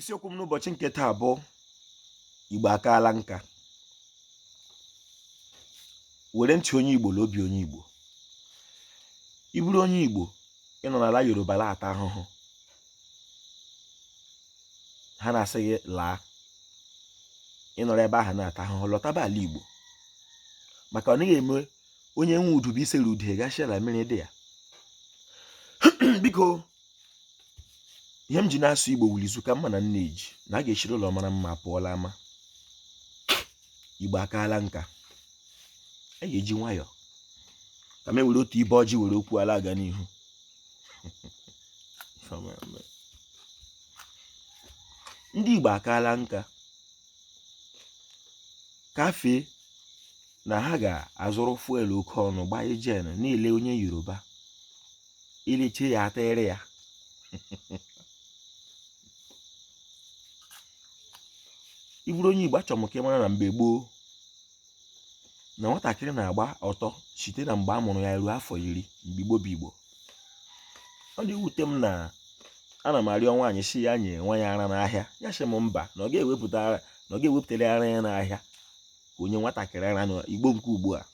Isiokwu m n'ụbọchị nke taa bụ Igbo akaala nka. Were ntị onye Igbo na obi onye Igbo. Ị bụrụ onye Igbo, ị nọ n'ala Yoruba la-ata ahụhụ, ha na-asị gị laa, ị nọrọ ebe ahụ na-ata ahụhụ, lọtaba ala Igbo, maka ọ naghị eme onye nwe udu bụ isere ude gashia la mmiri dị ya. Biko, ihe m ji na-asụ Igbo wuli izu ka mma na nne ji na a ga-echiri ụlọ mara mma pụọla ama. Igbo akaala nka, a ga-eji nwayọọ ka m ewere otu ibe ọjị were okwu ala aga n'ihu. Ndị Igbo akaala nka kafee na ha ga-azụrụ fuel oke ọnụ gbanye gen na-ele onye Yoruba eleche ya atịrị ya. Ị bụrụ onye Igbo, achọrọ m ka ị mara na mgbe gboo na nwatakịrị na-agba ọtọ site na mgbe a mụrụ ya ruo afọ 10 mgbe Igbo bụ Igbo. Ọ na-ewute m na ana m arịọ nwaanyị sị ya nye nwa ya ara n'ahịa, ya sị m mba, na ọ ga-ewepụta ara, na ọ ga-ewepụtara ara ya n'ahịa ka o nye nwatakịrị ara na Igbo nke ugbu a.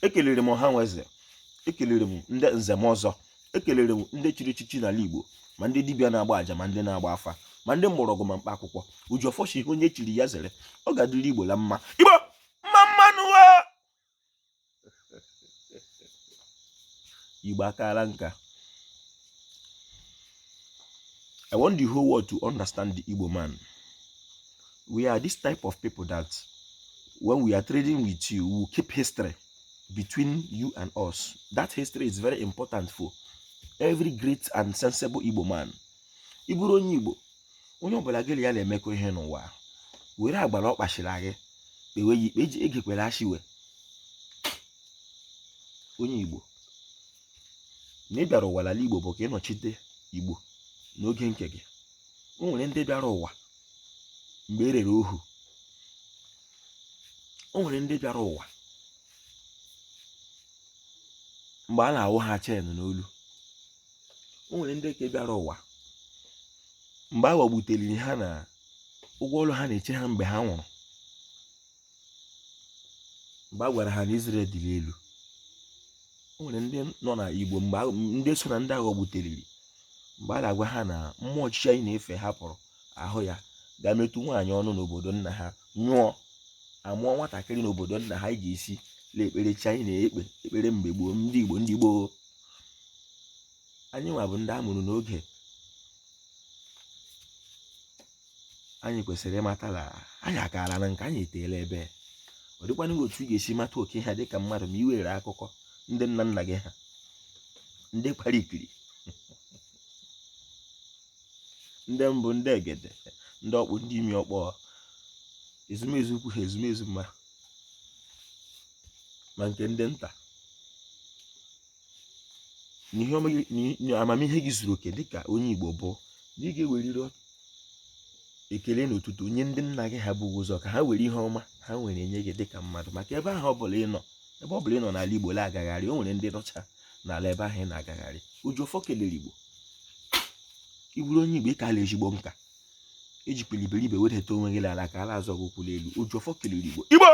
Ekelere m ọha nwe eze, ekelere m ndị nze m ọzọ, ekelere m ndị chiri echichi n'ala Igbo, ma ndị dibịa na-agba aja, ma ndị na-agba afa, ma ndị mgbọrọgwụ, ma mkpa akwụkwọ. Ujiọfọ sị ihe onye chiri ya zere, ọ ga-adịrị Igbo la mma. Igbo mma mma nụ! Igbo akaala nka. I want the whole world to understand the Igbo man. We are this type of people that when we are trading with you, we will keep history between you and us. That history is very important for every great and sensible Igbo man. Ị bụrụ onye Igbo, onye ọbụla gị ya na-emekọ ihe n'ụwa, were agbara ọ kpachiri gị kpewe ya ikpe, eji egekwere ashiwe onye Igbo na ị bịara ụwa n'ala Igbo bụ ka ị nọchite Igbo n'oge nke gị. O nwere ndị bịara ụwa mgbe e rere ohu, o nwere ndị bịara ụwa mgbe a na-awụ ha chen n'olu, o nwere ndị ke bịara ụwa mgbe a ghọgbuteliri ha na ụgwọ ọrụ ha na-eche ha mgbe ha nwụrụ, mgbe a gwara ha na Israel dị elu. O nwere ndị nọ na Igbo mgbe ndị so na ndị a ghọgbuteliri mgbe a na-agwa ha na mmụọ chi anyị na-efe hapụrụ ahụ ya ga metụ nwaanyị ọnụ n'obodo nna ha, nyụọ amụọ nwatakịrị n'obodo nna ha, anyị ga-esi lee ekpere chi anyị na-ekpe ekpere mgbe gboo. Ndị Igbo, ndị gboo anyị nwa bụ ndị a mụrụ n'oge anyị kwesịrị ịmata na anyị akaala na nka, anyị eteela ebe. Ọ dịkwanụ otu ị ga-esi mata oke ha dịka mmadụ ma i were akụkọ ndị nna nna gị ha, ndị kwara ikiri, ndị mbụ, ndị egede, ndị ọkpụ, ndị imi ọkpọ, ezumezu ukwu ha, ezumezu mma, ma nke ndị nta, na amamihe gị zuru oke dịka onye Igbo bụ na ị ga-eweriri ekele na otuto nye ndị nna gị ha bu ụzọ ka ha were ihe ọma ha nwere nye gị dịka mmadụ. Maka ebe ahụ ọbụla ị nọ, ebe ọbụla ị nọ n'ala Igbo na-agagharị, o nwere ndị nọcha n'ala ebe ahụ ị na-agagharị. Ojiọfọ kelere Igbo. Ị bụrụ onye Igbo, ị kala ezigbo nka, ejikwala iberibe wedata onwe gị n'ala ka ala azọ gị ụkwụ n'elu. Ojiọfọ kelere Igbo. Igbo